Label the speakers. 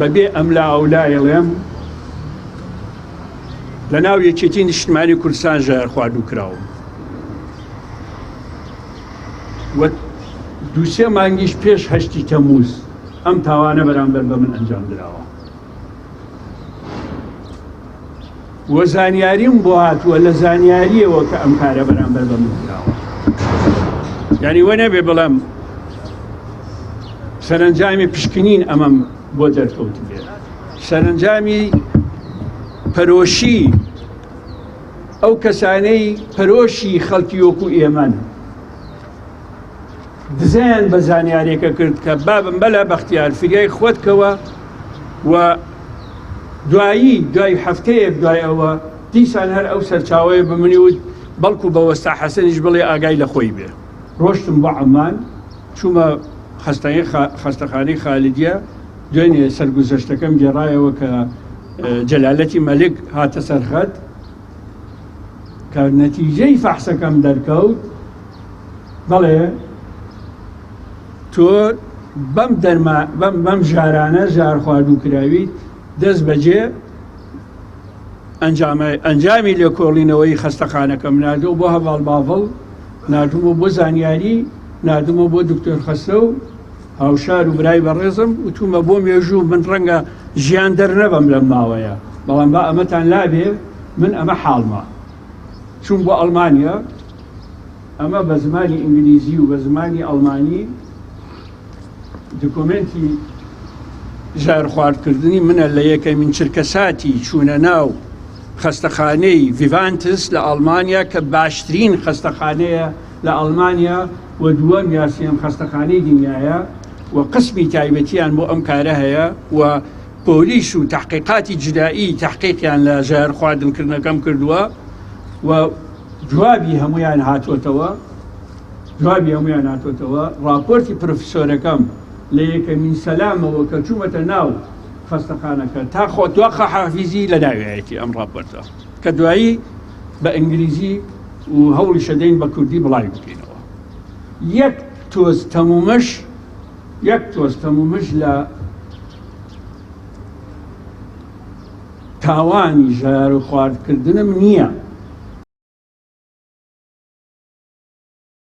Speaker 1: بەبێ ئەملا ئەولا ئەڵێم لە ناو یەکێتی نیشتمانی کوردستان ژەهر خواردوو کراوم و دووسێ مانگیش پێش هەشتی تەموز ئەم تاوانە بەرامبەر بە من ئەنجام دراوە و زانیاریم بۆ هاتووە لە زانیاریەوە کە ئەم کارە بەرامبەر بە من کراوە یعنی وە نەبێ بڵێم سەرنجامی پشکنین ئەمەم بۆ دەرکەوت بێ سەرنجامی پەرۆشی ئەو کەسانەی پەرۆشی خەڵکی وەکو ئێمەن دزەیان بە زانیارێکە کرد کە بابم بەلا بەختیار فریای خۆت کەوە و دوایی دوای هەفتەیەک دوای ئەوە دیسان هەر ئەو سەرچاوەیە بە منی وت بەڵکو بە وەستا حەسەنیش بڵێ ئاگای لە خۆی بێ. ڕۆشتم بۆ عەمان چوومە خەستەخانەی خالیدیە دوێنێ سەرگوزەشتەکەم گێڕایەوە کە جەلالەتی مەلک هاتە سەر خەت کە نەتیجەی فەحسەکەم دەرکەوت بەڵێ تۆ بەم دەرما بەم بەم ژارانە ژار خواردوو کراویت دەست بەجێ ئەنجامی لێکۆڵینەوەی خەستەخانەکەم ناردوو بۆ هەڤاڵ باڤڵ ناردوومە بۆ زانیاری ناردوومە بۆ دکتۆر خەسرەو هاوشار و برای بەڕێزم وتومە بۆ مێژوو من ڕەنگە ژیان دەرنەبەم لەم ماوەیە بەڵام با ئەمەتان لابێ من ئەمە حاڵمە چوون بۆ ئەڵمانیا ئەمە بە زمانی ئینگلیزی و بە زمانی ئەڵمانی دکۆمێنتی ژارخواردکردنی منە لە یەکەمین چرکەساتی چوونە ناو خەستەخانەی ڤیڤانتس لە ئەڵمانیا کە باشترین خەستەخانەیە لە ئەڵمانیا و دووەم یا سێم خەستەخانەی دنیاە و قسمی تایبەتیان بۆ ئەم کارە هەیە و پۆلیس و تحقیقاتی جدایی تحقیقیان لە ژەهر خواردنکردنەکەم کردووە و جوابی هەمویان هاتۆتەوە جوابی هەمویان هاتۆتەوە راپۆرتی پرۆفیسۆرەکەم لە یەکەمین سەلامەوە کە چوومەتە ناو خەستەخانەکە تا خۆ دوا خەحافیزی لە ناویایەتی ئەم راپۆرتە کە دوایی بە ئینگلیزی و هەوڵی شەدەین بە کوردی بڵاوی بکەینەوە یەک تۆز تەمومەش یەک تۆز تەمومژ لە تاوانی ژەهر خواردکردنم نییە.